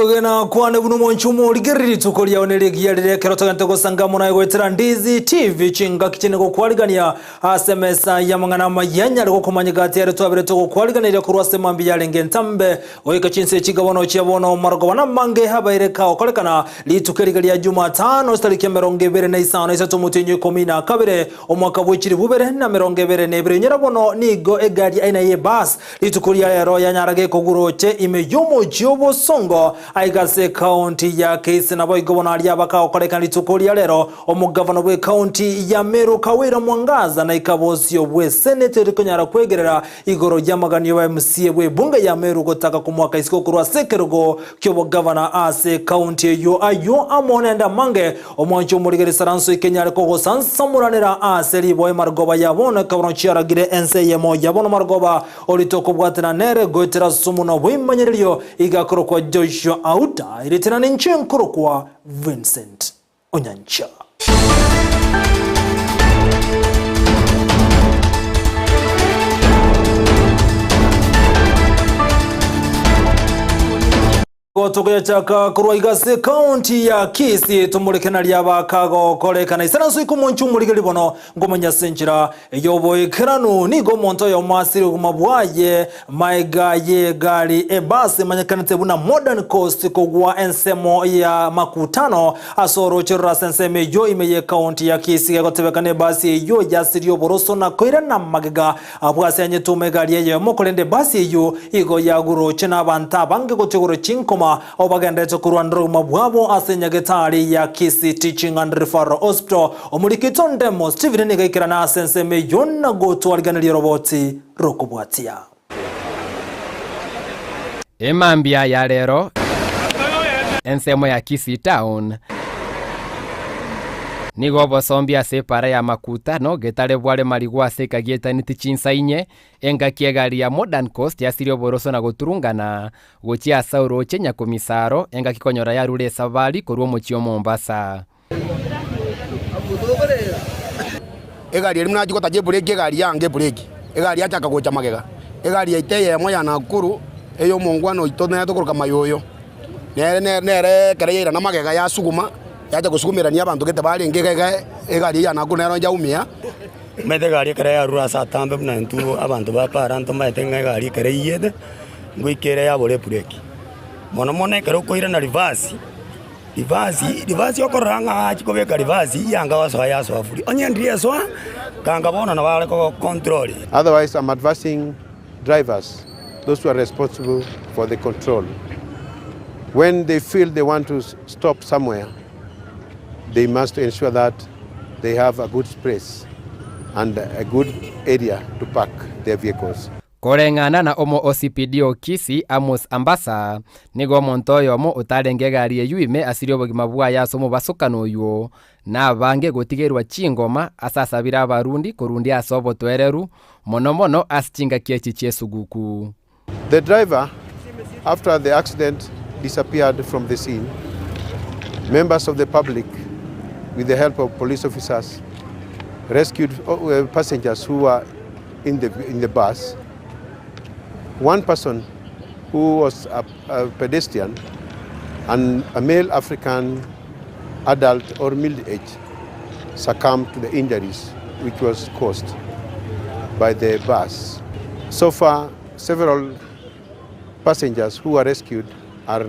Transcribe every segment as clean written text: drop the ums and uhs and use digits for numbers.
Nokwegena kwane buna omwanchi omorigereria rituko riao nerigiya rire ekero togente gosanga amo naye goetera Ndizi TV chingaki chiane gokwarigania ase emesa y'amang'ana amaya nyare gokomanya gati ere twabere togokwariganeria korwa ase mambia yarenge entambe goika chinsa echi bono chia bono marogoba namange abaire kagokorekana rituko eriga ria Jumatano chitariki 25 isato omotienyi o 12 omwaka bwe chilifu bibere na 22 inyora bono nigo egari aina y'ebus Rituko ria rero yanyara gekoguroche ime y'omochie obosongo aiga ase ekaunti ya Kisii. Naboigo bono aria bakagokorekana rituko ria rero, omogavana bw'ekaunti ya Meru Kawira Mwangaza naika bosio bw'eseneti eri konyara kwegerera igoro y'amaganio ba MCA bw'ebunge ya Meru gotaka komoaka isiko korwa ase ekerogo ki'obogavana ase ekaunti eyio. Ayio amo naende amange Omwancho omorigeri saranso ekenyare kogosansamoranera ase riboe marogoba ya bono ekabono chiaragire ense eyemo ya bono marogoba orite okobwatana nere goetera ase omonwa bw'emanyererio iga akorokwa Joshua Auta eritena ninche nkorokwa Vincent Onyancha. Gotogoyachaka korwa iga ase ekaunti ya Kisii tomoreke naria bakagokorekana isaranso ikomoncha omorigeri bono nkomanya ase enchera y'oboikeranu nigo omonto oyomo asire obogima bwaye maega y'egari ebasi emanyekanete buna Modern Coast kogwa ensemo ya Makutano ase oroche rore ase ensemo eyio ime y'ekaunti ya Kisii gegotebekana ebasi eyio yasirie oboroso na koirana magega Abwo ase anyetuma egari eyemo, korende ebasi eyio igo yaguroche nabanto abange gochia igoro chinkoma, abwo bagenderete korwanera obogima bwabo ase enyagetari ya Kisii Teaching and Referral Hospital. Omoriki Tondemo Stephen nigo aikerana ase ensemo eyio na gotwariganeria oroboti rokobwatia. Emambia ya rero, ensemo ya Kisii Town nigo obosombi ase epara ya Makutano getare bware marigwa ase ekagiaetaneti chinsa inye, engaki egari ya Modern Coast yasirie oboroso na goturungana gochia ase orooche Nyakomisaro engaki konyora yarure esabari korwa omochie o Mombasa. Egari eria buna nachia gotacha ebreki egari yanga ebreki, egari yachaka gocha magega, egari yaito eyemo ya Nakuru, eye omongwana oito nere tokoroka Mayoyo, nere nere nere ekero yairana magega yasuguma, yacha gosugumerania abanto gete barenge iga iga egari eye ya Nakuru nero yaumia. Omanyete egari ekero yarure ase atambe buna intwe abanto ba para ntomaete ng'a egari ekero eyiyete, ngoika ere yabora ebreki. Mono mono ekero okoirana reverse. Rivasi, rivasi okorora ng'a achia kobeka rivasi yanga gosoa yasoa furi, onye ndiri esoa, kanga bono nabo are ko control. Otherwise I'm advising drivers, those who are responsible for the control, when they feel they want to stop somewhere, they must ensure that they have a good space and a good area to park their vehicles. Koreng'ana na omo OCPD o Kisii, Amos Ambasa, nigo omonto oyomo otarenge egari eyio ime asirie obogima bwaye ase omobasokano oyio, na abange gotigerwa chingoma ase asabire abarundi korundia ase obotoereru, mono mono ase chingaki echi chi'esuguku. The driver after the accident disappeared from the scene. Members of the public with the help of police officers rescued passengers who were in the, in the bus. One person who was a, a pedestrian and a male African adult or middle age succumbed to the injuries which was caused by the bus. So far, several passengers who were rescued are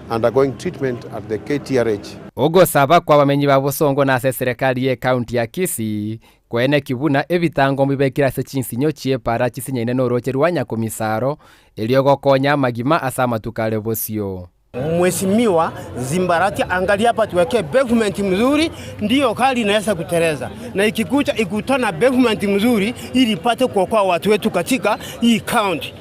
undergoing treatment at the KTRH. Ogosaba kw'abamenyi ba Bosongo na ase eserekari y'ecounty ya Kisii Koeneki buna ebitango mbibekire ase chinsinyo chi'epaara chisinyaine norooche rwa Nyakomisaro, erio gokonya amagima ase amatuko are bosio. Mheshimiwa Zimbarati angalia hapa tuwekee pavement mzuri ndiyo gari inaweza kuteleza na ikikuja ikutana pavement mzuri ili ipate kuokoa watu wetu katika hii county.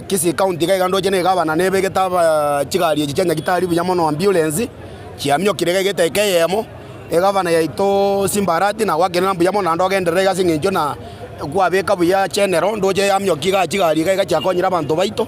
Kisii County iga iga ndoche nigo abana nebegete aba chigari echi chia Nyagitari buya mono ambulance chiamiokire iga egeteka eyemo. Egavana yaito Simbarati nagwakerera mbuya mono naende ogenderere iga ase eng'encho na kwabeka buya general ndoche yamiokia igaa chigari iga iga chiakonyire abanto baito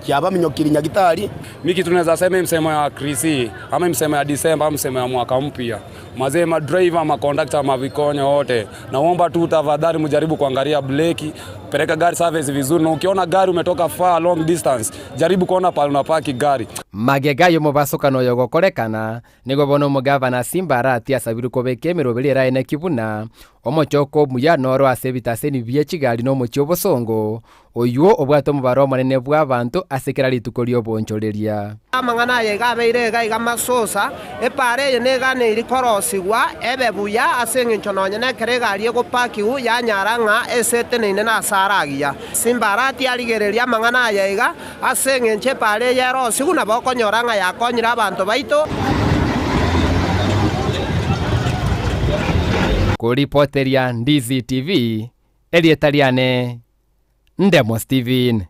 chiabaminyokirie nyagitari. Mi kitu naeza sema hii msemo ya Krisi ama hii msemo ya Disemba ama msemo ya mwaka mpya, mazee ma driver ma conductor ma vikonyo wote, naomba tu tafadhali mjaribu kuangalia breki. Peleka gari service vizuri na ukiona gari umetoka far long distance jaribu kuona pahali unapaki gari. Magega y'omobasokano oyo gokorekana, nigo bono omogavana Simba Arati asabirwe kobeka emeroberi eraeneki buna omochoko omuya noro ase ebitaseni bie chigari na omochie obosongo, Oyio obwate omobaro omonene bw'abanto ase kera rituko ri'oboonchoreria. Amang'ana aya iga abeire iga iga masosa, epaara eye neganeiri korosigwa ebe buya ase engencho nonya nekero egari egopakiwu yanyara ng'a ase eteneine nase are agiya. Simbarati arigererie amang'ana aya iga, ase engencho epaara eye erosigwe nabo okonyora ng'a yakonyire abanto baito. Koripoteria Ndizi TV, erieta riane Ndemo Steven.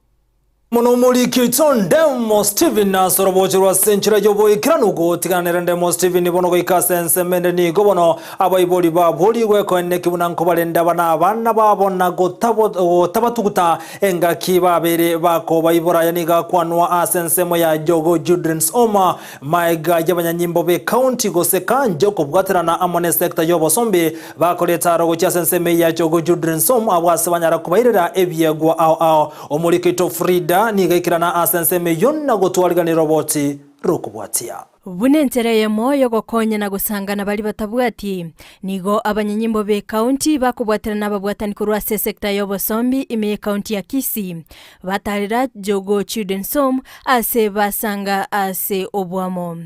Mono omoriki oito Ndemo Steven ase oroboche rwa ase enchera y'oboikeranu gotigana nere Ndemo Steven bono goika ase ensemo ende nigo bono abaibori baborigwe koeneki buna nkobarende abana abana babo na gotabatuguta engaki babeire bakobaibora aya nigo akwanwa ase ensemo ya Jogoo Children's Home Maega y'abanyanyimbo b'ecounty gose kanjo okobwaterana amo n'esector y'obosombi bakoreta aro gochia ase ensemo eye ya Jogoo Children's Home abwo ase banyara kobairera ebiegwa ao ao. Omoriki oito Frida nigo aikerana ase ensemo eyio na gotwariganera roboti rokobwatia. Buna enchera eyemo y'ogokonya na gosangana baria batabwati, nigo abanyanyimbo b'ecounty bakobwaterana ababwatani korwa ase esector y'obosombi ime y'ecounty ya Kisii Batarera Jogoo Children's Home ase basanga ase oboamo.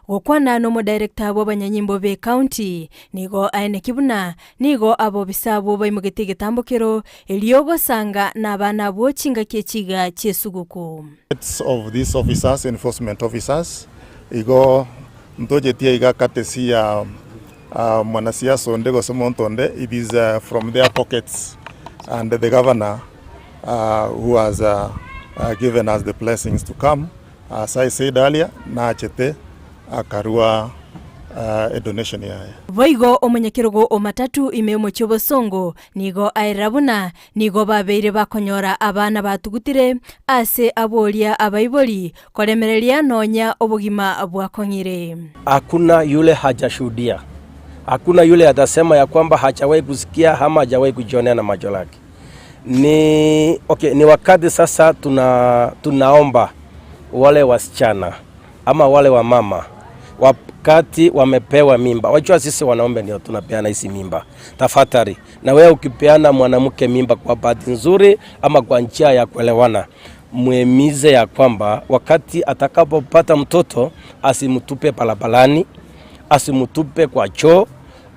Gokwana nomodirector bw'abanyanyimbo be county nigo aeneki buna nigo abobisa abwo baimogetie egetambokero erio gosanga nabana abwo chingaki echiga chiesuguku. Heads of these officers, enforcement officers, igo ntochetie iga courtesy ya mwanasiasa onde gose monto onde, it is from their pockets and the governor who has given us the blessings to come, as I said earlier, nachete akarua a donation yaye. Boigo omonyakerogo o Matatu ime y'omochie obosongo nigo aerera buna nigo babeire bakonyora abana batugutire ase aboria abaibori koremereria nonya obogima bwakong'ire. Hakuna yule hajashuhudia, hakuna yule atasema ya kwamba hajawahi kusikia ama hajawahi kujionea na macho lake. Ni, okay, ni wakati sasa tuna, tunaomba wale wasichana ama wale wamama wakati wamepewa mimba, wajua sisi wanaume ndio tunapeana hizi mimba. Tafadhali na wewe ukipeana mwanamke mimba kwa bahati nzuri ama kwa njia ya kuelewana, muhimize ya kwamba wakati atakapopata mtoto asimtupe barabarani, asimtupe kwa choo,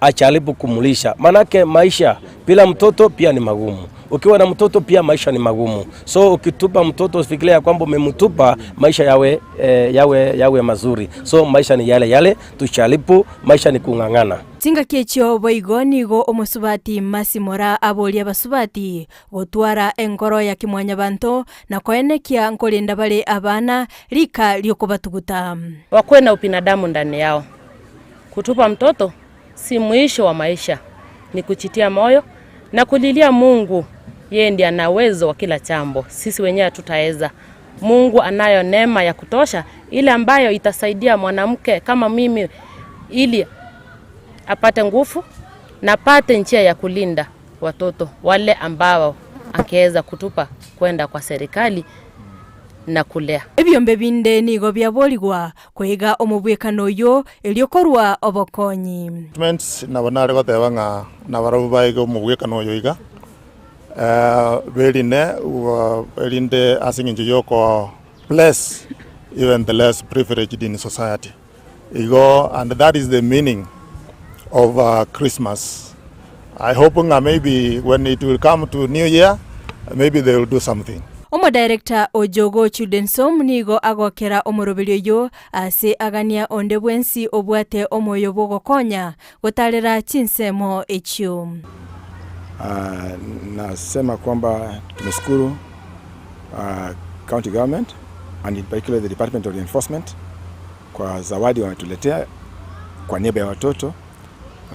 ajaribu kumlisha, manake maisha bila mtoto pia ni magumu. Ukiwa na mtoto pia maisha ni magumu, so ukitupa mtoto usifikirie ya kwamba umemtupa maisha yawe, eh, yawe, yawe mazuri. So maisha ni yale yale, tujaribu, maisha ni kung'ang'ana. Chingaki echio boigo nigo omosubati Masimora aboria abasubati gotwara enkoro ya kimwanyabanto na koenekia nkorenda bare abana rika ri'okobatuguta. Wakuwe na ubinadamu ndani yao. Kutupa mtoto si mwisho wa maisha, ni kujitia moyo na kulilia Mungu. Yeye ndiye ana uwezo wa kila jambo, sisi wenyewe hatutaweza. Mungu anayo neema ya kutosha ile ambayo itasaidia mwanamke kama mimi ili apate nguvu na apate njia ya kulinda watoto wale ambao angeweza kutupa kwenda kwa serikali na kulea. Ebiombe binde nigo biaborigwa koiga omobwekano oyio erio korua obokonyi. Statements, Nabo nare goteba ng'a nabarabwo baige omogwekano oyo iga, berine erinde ase eng'encho y'oko bless even the less privileged in society. Igo and that is the meaning of Christmas. I hope ng'a maybe when it will come to new year maybe they will do something. Omodirector o Jogoo Children's Home nigo agokera omoroberio oyio ase agania onde bwensi obwate omoyo bw'ogokonya gotarera chinsemo echio. Nasema kwamba tumeshukuru county government and in particular the department of reinforcement kwa zawadi wametuletea kwa niaba ya watoto.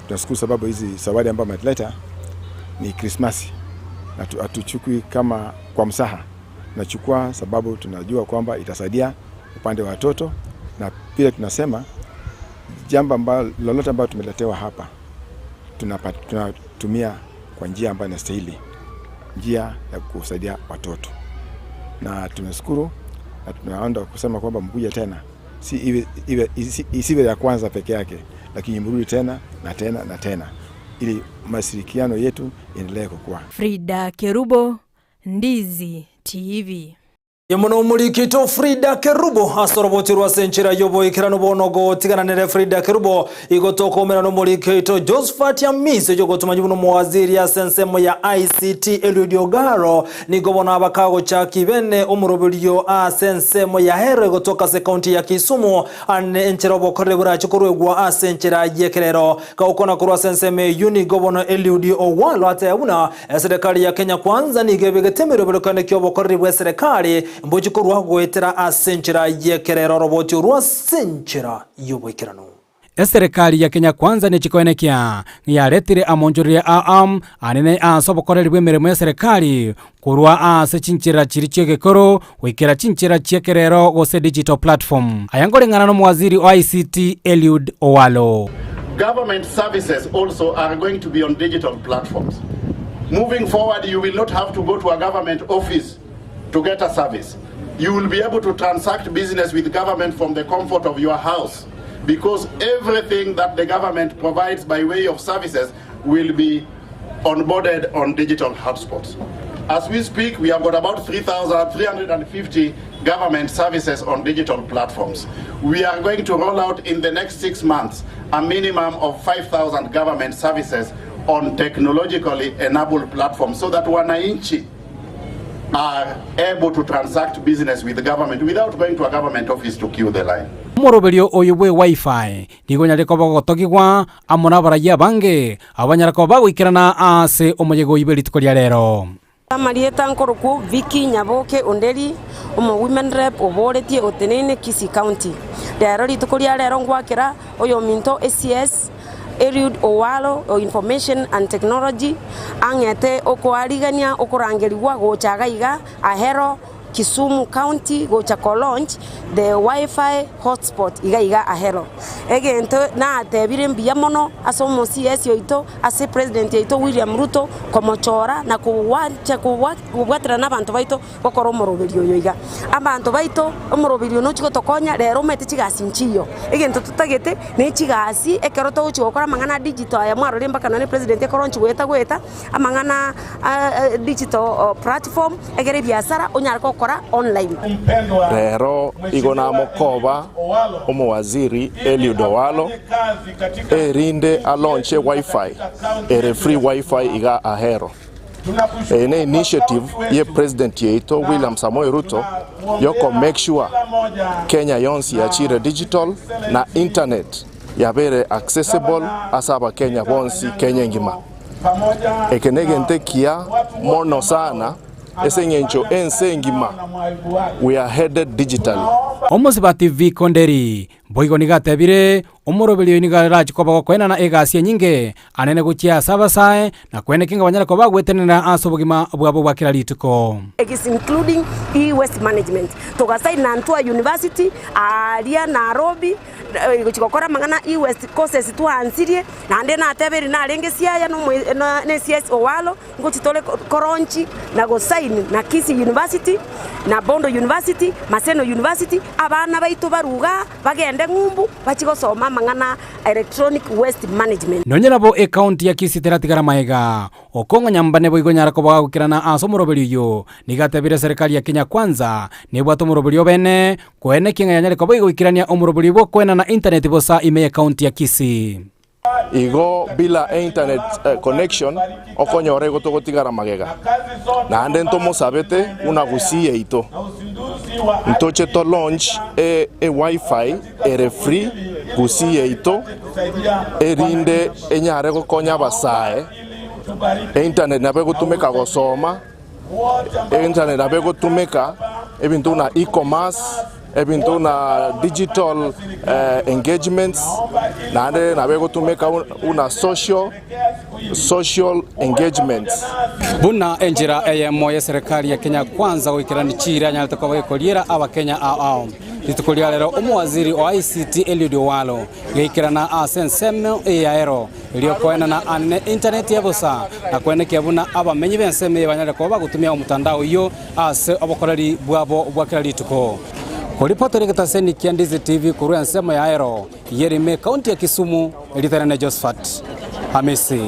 Tunashukuru sababu hizi zawadi ambayo wametuleta ni Krismasi na hatuchukui kama kwa msaha, tunachukua sababu tunajua kwamba itasaidia upande wa watoto, na pia tunasema jambo ambalo lolote ambalo tumeletewa hapa tunatumia kwa njia ambayo inastahili. njia ya kusaidia watoto, na tumeshukuru na tunaenda kusema kwamba mkuje tena, si iwe, iwe, isiwe ya kwanza peke yake, lakini mrudi tena na tena na tena ili mashirikiano yetu iendelee kukua. Frida Kerubo, Ndizi TV. Ye mono omorikito Frida Kerubo ase oroboti rw'ase enchera y'oboikeranu bono gotigana nere Frida Kerubo igo tokoumera nomorikeito Josphat Amisi oyogotomanywa buna omowaziri ase ensemo ya ICT Eliud Ogaro nigo bono abakagochaki bene omoroberio ase ensemo ya Ahero egotoka ase ekaunti ya Kisumu ane enchera obokoreri borache koruegwa ase enchera y'ekerero Gokwana korwa ase ensemo eyio nigo bono Eliud Owalo ateba buna eserekari ya Kenya Kwanza nigo ebegete emeroberekano ki'obokoreri bw'eserekari mbochie korwa goetera ase enchera y'ekerero oroboti orwo ase enchera y'oboikeranu. Eserekari ya Kenya Kwanza nechikoenekia ng'a yaretire amonchoreria aa anene ase obokoreri bw'emeremo y'eserekari korwa ase chinchera chiria chi'egekoro goikera chinchera chi'ekerero gose digital platform. Aya nkoreng'ana nomowaziri o ICT Eliud Owalo. Government services also are going to be on digital platforms. Moving forward, you will not have to go to a government office to get a service. You will be able to transact business with government from the comfort of your house because everything that the government provides by way of services will be onboarded on digital hotspots. As we speak, we have got about 3,350 government services on digital platforms. We are going to roll out in the next 6 months a minimum of 5,000 government services on technologically enabled platforms so that wananchi are able to transact business with the government without going to a government office to queue the line. Omoroberio oyo bwe Wi-Fi nigo onyare koba ogotogigwa amo nabarayia abange, abanyare koba bagoikerana ase omoyega oyio bwe rituko ria rero. Amarieta nkorokwo Vicky Nyaboke Onderi, omo women rep oboretie oteneine Kisii County. Rero rituko ria rero ngwakera oyominto ACS Eliud Owalo o Information and Technology ang'ete okoarigania okorangerigwa gocha iga iga Ahero Kisumu County gocha ko launch the Wi-Fi hotspot iga iga Ahero. Egento natebire mbuya mono ase omo CS oito ase President yaito William Ruto komochora na kogwancha kobwaterana na abanto baito gokora omoroberio oyo iga. Abanto baito omoroberio oyo nochia gotokonya rero omanyete chigasi nchiyo. Egento totagete ne chigasi ekero togochia gokora amang'ana a digital aya mwarorire mpaka nonye president ekorochia goeta goeta amang'ana a digital platform egere ebiasara onyare gokora online. Rero igo namokoba omowaziri Eliud Owalo erinde a launche wifi ere free wifi iga Ahero. Eye ne initiative ye president yaito William Samoei Ruto yoko make sure Kenya yonsi yachire digital na internet yabeire accessible ase abakenya bonsi Kenya engima. Eke negento ekiya mono sana ase eng'encho ense engima we are headed digitally. Omosibati Vic Onderi boigo nigo atebire, Omoroberi oyo nigo arache koba gokoenana egasi enyinge anene gochia ase abasae, na kweneki ng'a banyare koba bagwetenenera ase obogima bwabo bwa kera rituko. Including e-waste management. Togasign na Ntua University aaria Nairobi gochia gokora amang'ana e-waste courses twaansirie, naende natebire narenge Siaya na CS Owalo. Ngochia tore koronchi na gosign na Kisii University, na Bondo University, Maseno University, abana baito barue igaa bagende ng'umbu bachie gosoma amang'ana a electronic waste management. Nonye nabo ecounty ya Kisii teratigara maega, okong'anya mbane boigo nyara koba gagokerana ase omoroberi oyio, nigo atebire serikali ya Kenya Kwanza nebwate omoroberi obene, koenekia ng'a yanyare koba egoikerania omoroberi bw'okoenana internet bosa ime y'ecounty ya Kisii. Igo bila einternet connection okonyora igo togotigara magega. Naende ntomosabete buna Gusii yaito ntoche to launch e wifi ere free Gusii yaito erinde enyare gokonya abasae. Einternet nabo egotumeka gosoma, einternet nabo egotumeka ebinto buna e-commerce. Ebinto buna digital engagements naende nabo egotumeka buna social social engagements. Buna enchera eyemo y'eserekari ya Kenya Kwanza goikerania chiira anyarete koba gekoriera abakenya ao ao. Rituko ria rero omowaziri o ICT Eliud Owalo gaikerana ase ensemo eye ya Ahero erio koenana anene internet ya bosa na koenekia buna abamenyi b'ensemo eye banyare koba bagotumia omotandao oyio ase obokoreri bwabo bwa kera rituko. Koripotera egetaseni kia Ndizi TV korwa ensemo ya Ahero y'erime ekaunti ya Kisumu, erieta riane Josephat Hamisi.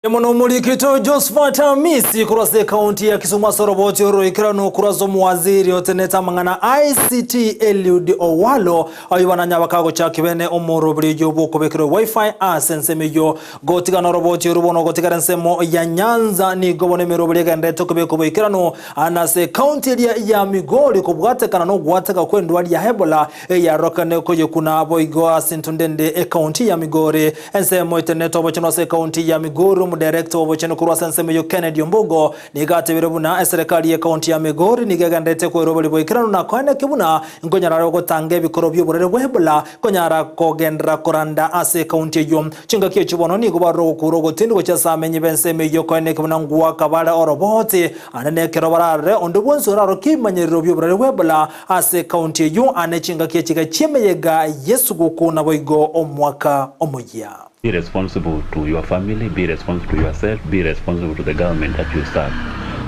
Mono omorikito Josephat Hamisi korwa ase ekaunti ya Kisumu ase oroboti oroikeranu korwa ase omowaziri otenete amang'ana ICT Eliud Owalo ayio bananya bakagochaki bene omoroberi oyio bw'okobekerwa wifi ase ensemo eyio gotigana oroboti oru bono gotigara ensemo ya Nyanza nigo bono emeroberi egenderete kobekwa boikeranu ande ase ekaunti eria ya Migori kobwatekana nogwateka kw'endwari ya Ebola eyarorokane koyekuna boigo ase entundende ekaunti ya Migori Ensemo etenenete obochenu ase ekaunti ya Migori, Omodirector bw'obochenu korwa ase ensemo eyio Kennedy Ombogo nigo atebire buna eserekari y'ekaunti ya Migori nigo egendererete kweroberi boikeranu na koeneki buna nkonyara are gotanga ebikoro bi'oborwaire bwa Ebola konyara kogenderera koranda ase ekaunti eyio. Chingaki echio bono nigo barure ogokura ogotindi gochia ase amenyi b'ensemo eyio koeneki buna ngwaka bare oroboti ande nekero bararore onde bwensi orarokie ebimanyerero bi'oborwaire bwa Ebola Ase ekaunti eyio ane chingaki echiga chi'emeyega y'esuguku naboigo omwaka omoyia. Be responsible to your family, be responsible to yourself, be responsible to the government that you serve.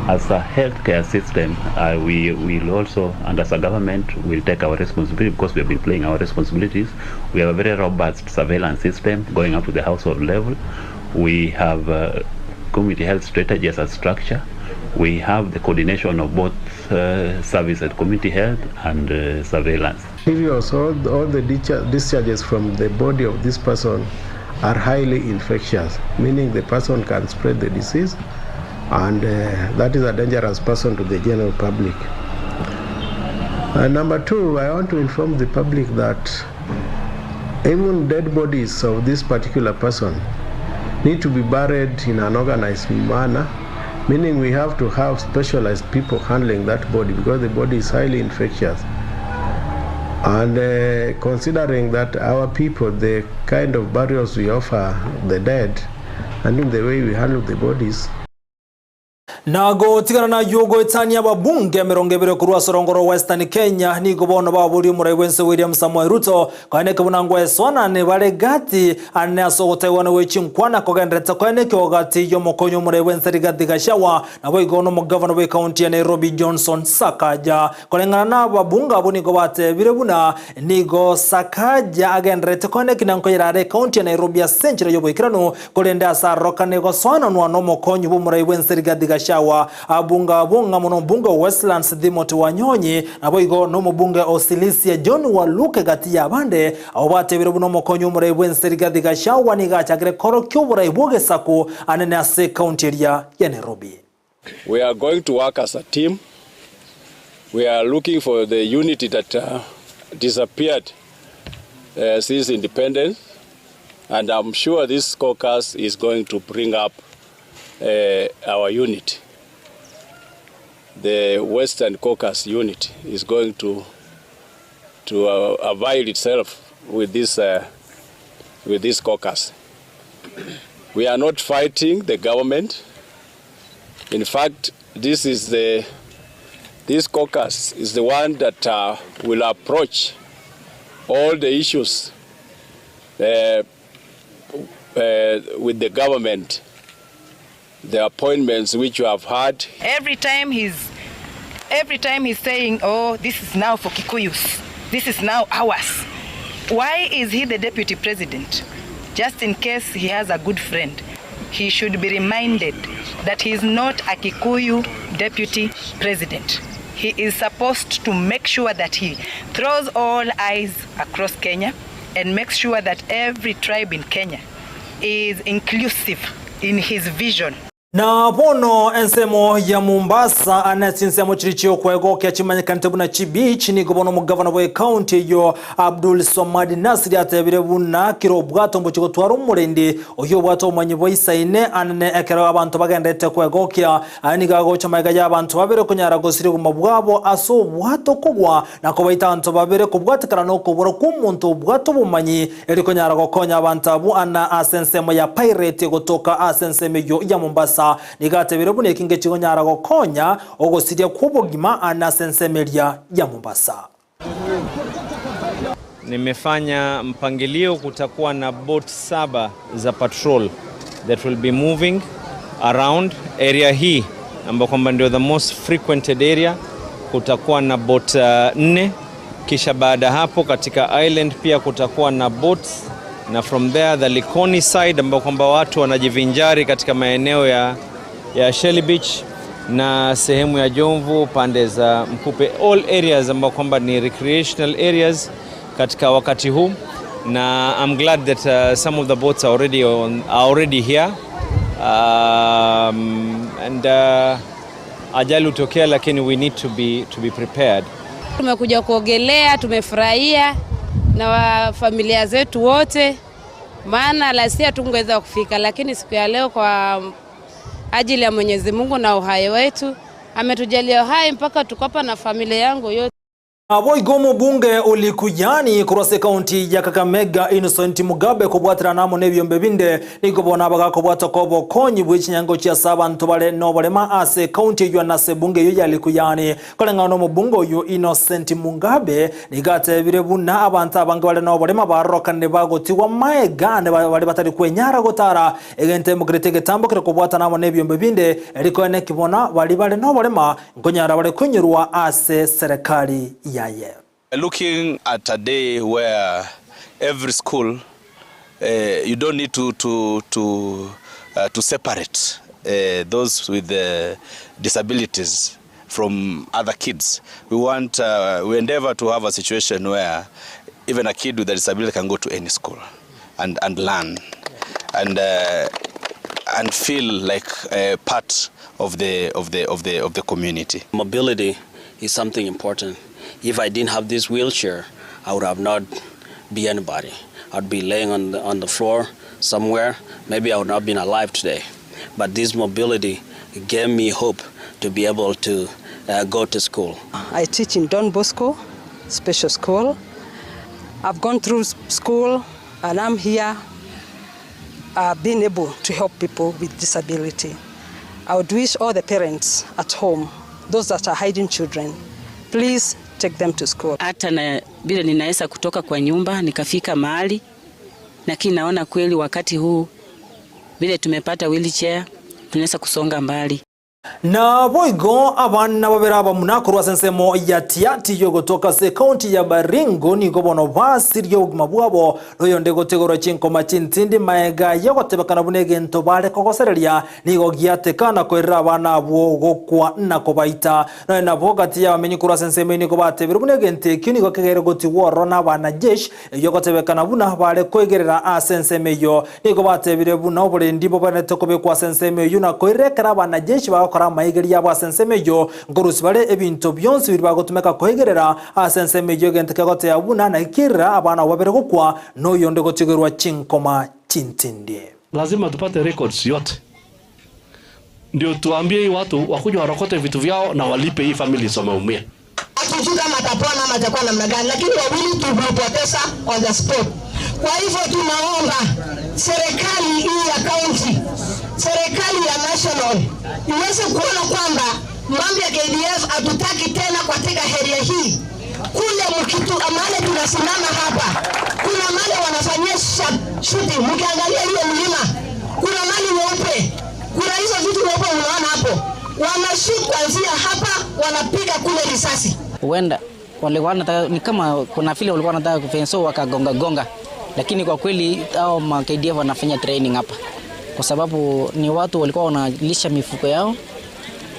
As a health care system, uh, we will also, and as a government, will take our responsibility because we have been playing our responsibilities. We have a very robust surveillance system going up to the household level. We have uh, community health strategy as a structure. We have the coordination of both uh, service at community health and uh, surveillance. Previous, all, all the discharges from the body of this person are highly infectious, meaning the person can spread the disease, and uh, that is a dangerous person to the general public. And number two, I want to inform the public that even dead bodies of this particular person need to be buried in an organized manner, meaning we have to have specialized people handling that body because the body is highly infectious. And uh, considering that our people, the kind of burials we offer the dead, and in the way we handle the bodies, Na gotigana nayio goetania ababunge 20 korwa ase orongo rwa Western Kenya nigo bono baborie omorai bw'ense William Samoei Ruto koeneke buna ngweswanane bare gati ane ase ogotaigwana gwe chinkwana kogenderete koenekigwa gati y'omokonyi omorai bw'ense Rigathi Gachagua naboigo nomogavana bw'ekaunti ya Nairobi Johnson Sakaja. Koreng'ana nababunge abwo nigo batebire buna nigo Sakaja agenderete koeneki na nkoyera are ekaunti ya Nairobi ase enchera y'oboikeranu Korende ase arorokane gosoananwa nomokonyi bw'omorai bw'ense Rigathi Gachagua, abunge abwo ng'amo nomobunge o Westlands Timothy Wanyonyi, naboigo nomobunge o Sirisia John Waluke gati y'abande, abwo batebire buna omokonyi bw'omorai bw'ense Rigathi Gachagua nigo achakire korokia oborai bw'ogesaku anene ase ekaunti eria ya Nairobi. We are going to work as a team. We are looking for the unity that uh, disappeared uh, since independence. And I'm sure this caucus is going to bring up uh, our unity. The Western Caucus unit is going to, to uh, avail itself with this, uh, with this caucus. We are not fighting the government. In fact, this is the this caucus is the one that uh, will approach all the issues uh, uh, with the government, the appointments which you have had. Every time he's every time he's saying, "Oh, this is now for Kikuyus. This is now ours." Why is he the deputy president? Just in case he has a good friend, he should be reminded that he is not a Kikuyu deputy president. He is supposed to make sure that he throws all eyes across Kenya and makes sure that every tribe in Kenya is inclusive in his vision. Na bono ensemo ya Mombasa ane chinsemo chiri chiokwegokia chimanyekanete buna chibeach nigo bono omogavana bwe county eyio Abdul Swamad Nasri atebire buna kera obwato mbochi gotwara omorendi oyio obwate obomanyi boisaine anene ekero abanto bagenderete kwegokia Aya nigo agocha magega y'abanto babere konyara gosiria obogima bwabo ase obwato kogwa, na kobaita abanto babere kobwatekana nokobora kw'omonto obwate obomanyi, erio konyara gokonya abanto abwo ana ase ensemo ya Pirate gotoka ase ensemo eyio ya Mombasa. Nigo atebire buna eki ngechigonyara gokonya ogosiria kw'obogima ana ase ensemo eria ya Mombasa. Nimefanya mpangilio, kutakuwa na boat saba za patrol that will be moving around area hii ambayo kwamba ndio the most frequented area. Kutakuwa na boat nne, kisha baada hapo katika island pia kutakuwa na boats, na from there the Likoni side ambayo kwamba watu wanajivinjari katika maeneo ya Shelly Beach na sehemu ya Jomvu pande za Mkupe, all areas ambao kwamba ni recreational areas katika wakati huu, na I'm glad that some of the boats are already here and ajali hutokea, lakini we need to be prepared. Tumekuja kuogelea, tumefurahia na wa familia zetu wote, maana last year tungeweza kufika, lakini siku ya leo kwa ajili ya Mwenyezi Mungu na uhai wetu ametujalia uhai mpaka tuko hapa na familia yangu yote. Aboigo omobunge o Likuyani korwa ase ekaunti ya Kakamega Innocent Mugabe kobwatera namo na ebiombe binde nigo bona bagakobwata kwa obokonyi bwa echinyango chiase abanto bare na oborema ase ekaunti eywo na ase ebunge eyo ya Likuyani. Koreng'ana na omobunge oyo Innocent Mugabe nigo atebire buna abanto abange bare na oborema barokanire bagotigwa maega ne bare batari kwenyara gotara egento emokerete egetambo kere kobwata namo na ebiombe binde erikoene kibona bari bare na oborema nkonyara bare konyerwa ase serikali yaye. Looking at a day where every school, you don't need to separate those with disabilities from other kids. We endeavor to have a situation where even a kid with a disability can go to any school and learn and feel like a part of the community. Mobility is something important. If I didn't have this wheelchair, I would have not be anybody. I'd be laying on the floor somewhere. Maybe I would not have been alive today. But this mobility gave me hope to be able to go to school. I teach in Don Bosco Special School. I've gone through school and I'm here being able to help people with disability. I would wish all the parents at home, those that are hiding children, please take them to school. Hata na vile ninaweza kutoka kwa nyumba nikafika mahali, lakini naona kweli wakati huu vile tumepata wheelchair tunaweza kusonga mbali. Na boigo abana babere abamuna korwa ase ensemo ya Tiaty yogotoka ase ekaunti ya Baringo nigo bono basirie obogima bwabo noyonde gotegorwa chinkoma chintindi maega yogotebekana buna egento bare kogosereria nigo giatekana koerera abana abwo gokwa na kobaita noe nabo gati ya bamenyi korwa ase ensemo nigo batebire buna egento ekio nigo kegere gotigwa ororo na abanajeshi eyogotebekana buna bare koegerera ase ensemo eyo nigo batebire buna oborendi bobanete kobekwa ase ensemo eyo na koerekera abanajeshi bagokora amaigeri yabo ase ensemo eyo nkorusi bare ebinto bionsi biri bagotumeka koegerera ase ensemo eyo egento kegotea buna naikirira abana abo babere gokwa noyonde gotigerwa chinkoma chintindi. Lazima tupate records yote ndio tuambie hii watu wakuja warokote vitu vyao na walipe hii families wameumia. Hatujui kama atapona ama atakuwa namna gani, lakini wawili tumepoteza on the spot. Kwa hivyo tunaomba serikali hii ya county, serikali ya national iweze kuona kwamba mambo ya KDF hatutaki tena katika area hii. Kule mkitu mahali tunasimama hapa, kuna mahali wanafanyia shooting. Mkiangalia hiyo mlima, kuna mali nyeupe, kuna hizo vitu nyeupe unaona hapo, wanashoot kuanzia hapa, wanapiga kule risasi. Huenda walikuwa wanataka, ni kama kuna vile walikuwa wanataka kufanya, so wakagonga gonga, lakini kwa kweli hao ma KDF wanafanya training hapa kwa sababu ni watu walikuwa wanalisha mifugo yao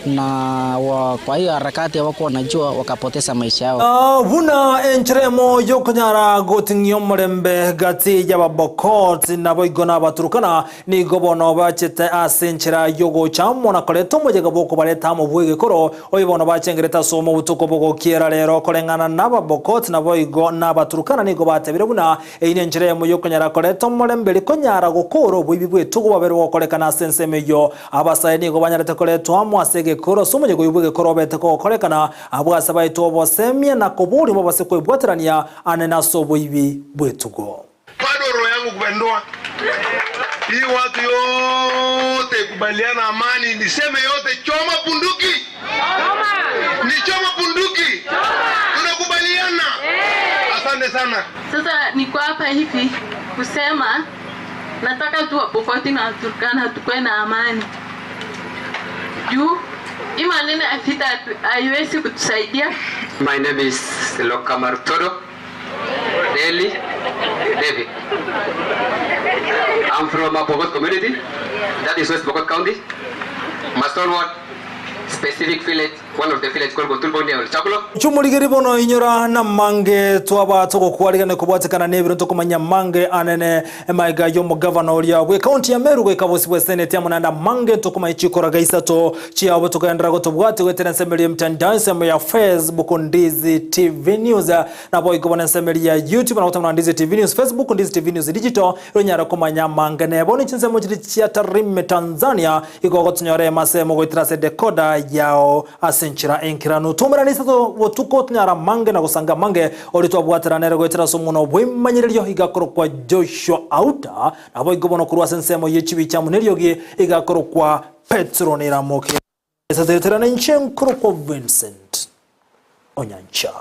na kwa hiyo harakati hawakuwa wanajua, wakapoteza maisha yao. Buna encheremo yokonyara goting'ia omorembe gati y'ababokot nabo igo n'abaturukana nigo bono bachete ase enchera yogocha mona koreta omojega bokobareta amo bwegekoro oyo bono bachengerete ase omobutuko bogokiera rero koreng'ana n'ababokot nabo igo n'abaturukana nigo batebire buna eyio na enchera emo yokonyara koreta omorembe rikonyara gokora oboibi bwetugo babere gokorekana ase ensemo eyo abasae nigo banyarete koretwa amo ase egekoro ase omonyego oyo bwegekoro obete kogokorekana abwo ase baetwa obosemia na kobori bobase kwebwaterania ane ase oboibi bwetugo. Bado roho yangu kupendwa, hii watu yote kubaliana amani, niseme yote, choma bunduki, ni choma bunduki, tunakubaliana. Asante sana. Sasa niko hapa hivi kusema nataka tu Wapokoti na Waturkana tukuwe na amani juu hii maneno ya vita haiwezi kutusaidia. My name is Lokamar Todo Deli David. I'm from a Pokot community, that is West Pokot County. Mastor Ward, specific village, one of the village called Gotulbo near Olchakulo. Chumorigeri bono inyora namange twaba togokwarigana kobwatekana nebiro tokomanya mange anene emaiga y'omogavana oria bwe county ya Meru goika bosi bwe senate amo naende amange tokomanya chikoraga isato chiabo tokaenderera gotobwate goetera ensemeri y'emitandao ensemo ya Facebook Ndizi TV News Naboigo bono ensemo ya YouTube na gotamana Ndizi TV News, Facebook Ndizi TV News Digital, eronyare komanya amange nebo ne chinsemo chiria chia Tarime Tanzania igo ogotonyora emasemo goetera ase decoder yao ase enchera enkeranu. Twaumerane isato botuko tonyare amange na gosanga amange oria twabwaterana ere goetera ase omwana bw'emanyererio igakorokwa Joshua Auta naboigo bono korwa ase ensemo ye chibicha amo neriogi igakorokwa Petro Neramoke. Esatereterana inche nkorokwa Vincent Onyancha.